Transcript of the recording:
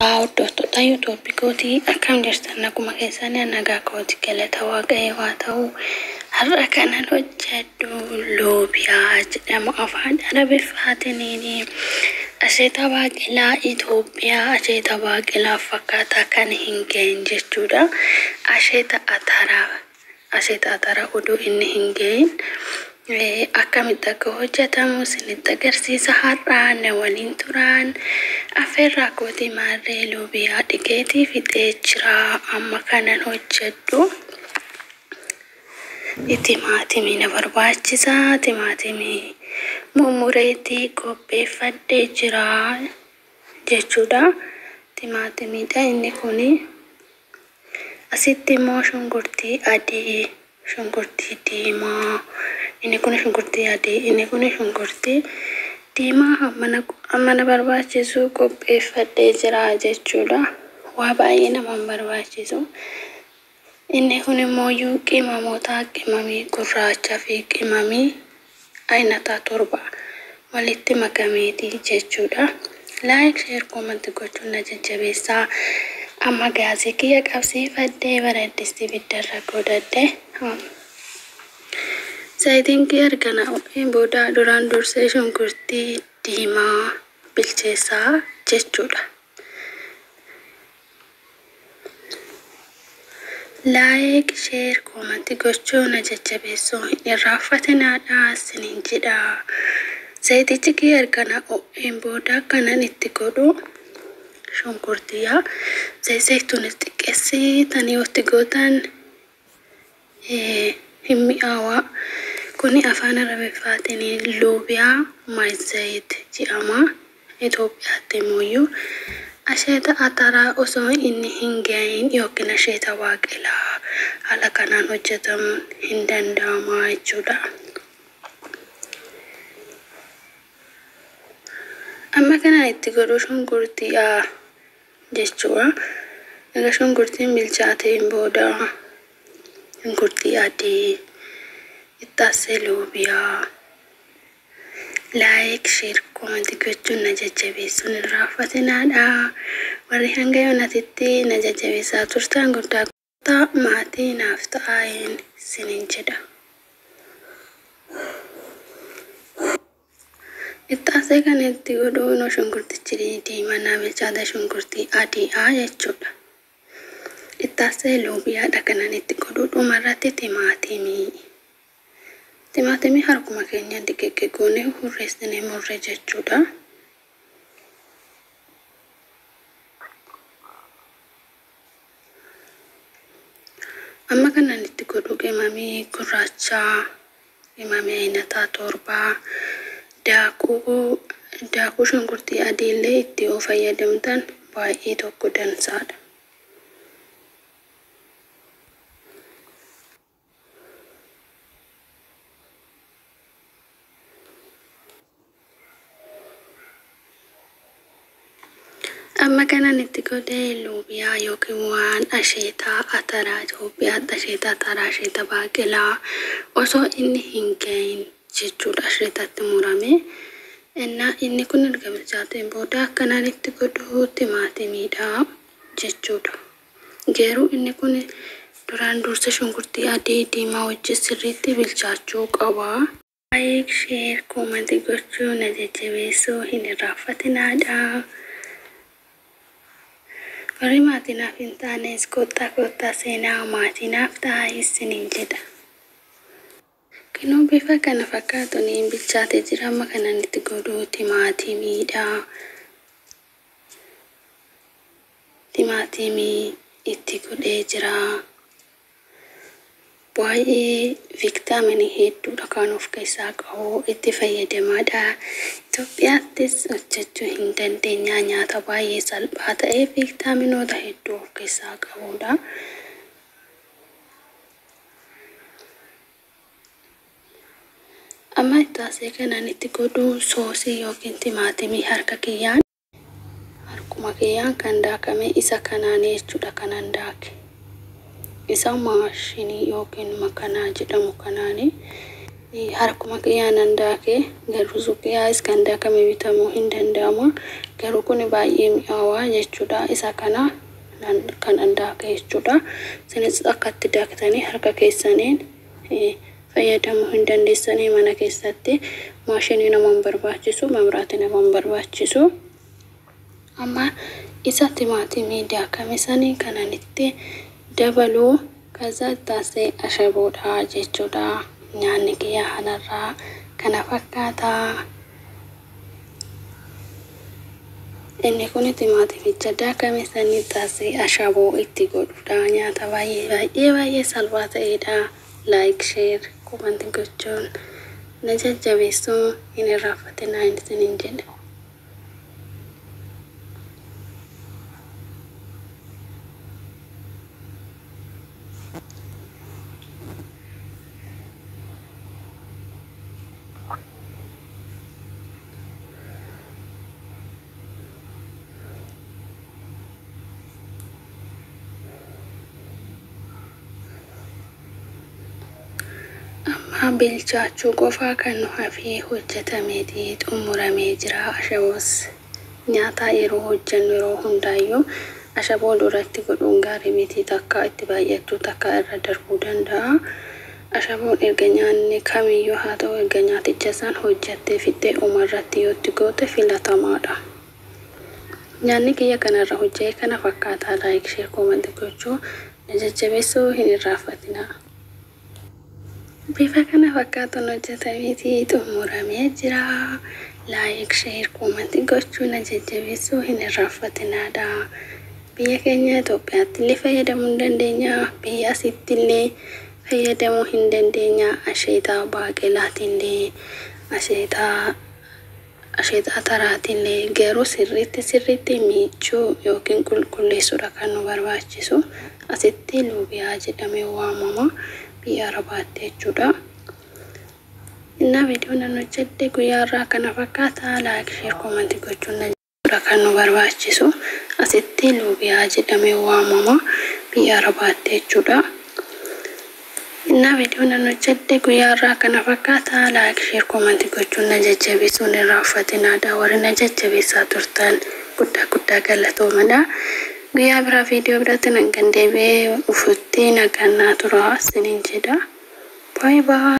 Hordoftoota YouTube kootii, akkam jirtan? Naguma keessanii? Nagaa kooti, galata Waaqayyoo haa ta'u. Har'a kanan hojjedhu loobiyaa jedhama afaan Arabiffaatiin. Asheeta baaqelaa Itoophiyaa, asheeta baaqelaa fakkaataa kan hin gahin jechuudha. Asheeta ataraa, asheeta ataraa oduu inni hin gahin akkamitti akka hojjetamu isinitti agarsiisa har'aa, na waliin turaan affeerraa kootii. Maarree, loobiyaa dhiqeetii fixee jira. Amma kanan hojjedhu timaatimii na barbaachisa. Timaatimii mummureetii qopheeffadhee jira jechuudha. Timaatimiidha inni kuni. Asitti immoo shunkurtii adii, shunkurtii diimaa, inni kun shunkurtii adii, inni kun shunkurtii diimaa hamma na barbaachisu qopheeffadhee jira jechuudha. Waa baay'ee nama hin barbaachisu. Inni kun immoo qimamoota, qimamii gurraachaa fi qimamii ayinataa 7 walitti makameeti jechuudha. Like, share, comment gochuun na jajjabeessaa. Amma gaazii kiyya qabsiifadhee, baraddisti ibiddarra godhadhe. Zayitiin kiyya erga na ho'een booda duraan dursee shunkurtii diimaa bilcheessaa jechuudha. Like, share, comment gochuu na jajjabeessuu hin irraanfatinaadha isiniin jedha. Zayitichi kiyya erga na ho'een booda kanan itti godhu shunkurtiyaa. Zayituunis xiqqeessitanii yoo itti gootan hin mi'aawaa. Kuni afaan Arabiffaatiin loobiyaa maayizayit jedhama. Itoophiyaatti immoo asheeta ataraa osoo inni hin gahin yookiin asheeta baaqelaa haala kanaan hojjetamuun hin danda'ama jechuudha. Amma kanan itti godhu shunkurtii jechuudha. Egaa shunkurtiin bilchaateen booda shunkurtii adii itti aansee loobiyaa. Like, share, comment gochuun na jajjabeessuun hin irraanfatinaadha. Warri hanga yoonatitti na jajjabeessaa turtan guddaa guddaa maatii naaf ta'aa isiniin jedha. Itti aansee kan itti godhu shunkurtichi diimaa naa bilchaate, shunkurtii adiidha jechuudha. Itti aansee loobiyaadha kanan itti godhu, dhumarratti timaatimii. Timaatimii harkuma keenya diqiqqi goonee hurreessinee murre jechuudha. Amma kanan itti godhu qimamii gurraachaa, qimamii ayinataa 7, daakuu shunkurtii adii illee itti yoo fayyadamtan baay'ee tokko dansaadha. Amma kanan itti godhe loobiyaa yookiin waan asheetaa ataraa Itoophiyaatti asheeta ataraa, asheeta baaqelaa osoo inni hin gahin jechuudha, asheetatti murame. Innaa inni kun erga bilchaateen booda akkanaan itti godhu timaatimiidha jechuudha. Garuu inni kun duraan dursa shunkurtii adii diimaa wajjin sirriitti bilchaachuu qaba. Like, share, comment gochuu na jajjabeessuu hin irraanfatinaadha. Warri maatii naaf hin taanes kottaa kottaa seenaa maatii naaf ta'aa isiniin jedha. Kinoo bifa kana fakkaatuun bilchaatee jira. Amma kanan itti godhu timaatimiidha. Timaatimii itti godhee jira. Baay'ee viitaaminii hedduudha kan of keessaa qabu, itti fayyadamaadha. Itoophiyaattis hojjechuu hin dandeenya, nyaata baay'ee salphaa ta'ee viitaaminoota hedduu of keessaa qabudha. Amma itti aansee kanan itti godhu soosii yookiin timaatimii harka kiyyaan, harkuma kiyyaan kan daakame isa kanaan jechuudha kanan daake. Isa maashinii yookiin makanaa jedhamu kanaani. Harkuma kiyyaan daakee garuu suuqiyaas kan daakamee bitamuu hin danda'amu. Garuu kun baay'ee mi'aawaa jechuudha. Isa kana kan daakee jechuudha. Isinis akkatti daaktanii harka keessaniin fayyadamuu hin dandeessanii mana keessatti. Maashinii nama hin barbaachisu, mabiraatii nama hin barbaachisu. Amma isa timaatimii daakame sanii kanan itti dabaluu kaza taasee ashaboodha jechuudha. Nyaanni kiyya kanarraa kana fakkaata. Inni kun timaatimicha daakame sanii taasee ashaboo itti godhuudha. Nyaata baay'ee baay'ee baay'ee salphaa ta'edha. Like, share, comment gochuun na jajjabeessuu hin irraanfatinaa isiniin jedha. Amma bilchaachuu qofaa kan nu hafee hojjetameeti xumuramee jira. Ashaboos nyaata yeroo hojjennu yeroo hundaayyuu ashaboo duratti godhuun gaarii miti. Takka itti baay'achuu takka irra darbuu danda'a. Ashaboon erga nyaanni kamiyyuu haa ta'u erga nyaaticha san hojjettee fixxee dhumarratti yoo itti goote filatamaadha. Nyaanni kiyya kanarra hojjee kana fakkaataa. Like, share, comment gochuu na jajjabeessuu hin irraanfatinaa. Bifa kana fakkaatuun hojjetameeti xumuramee jira. Like, share, comment gochuu na jajjabeessuu hin irraanfatinaadha. Biyya keenya Itoophiyaatti illee fayyadamuu hin dandeenya. Biyya asitti illee fayyadamuu hin dandeenya. Asheetaa baaqelaati illee, asheetaa ataraati illee garuu sirriitti sirriitti miicuu yookiin qulqulleessuudha kan nu barbaachisu. Asitti luubiyaa jedhamee waamama. Biyya Arabaatti jechuudha. Innaa viidiyoon an hojjedhe guyyaa irraa kana fakkaata. Like, share, comment gochuun na kan nu barbaachisu. Asitti luubiyaa jedhamee waamama. Biyya Arabaatti jechuudha. Innaa viidiyoon an hojjedhe guyyaa irraa kana fakkaata. Like, share, comment gochuun na jajjabeessuun hin irraanfatinaadha. Warri na jajjabeessaa turtan guddaa guddaa galatoomadha. Guyyaa biraa viidiyoo biraatti nan kan deebi'ee dhufutti nagaan naa tura isiniin jedha. Bye bye.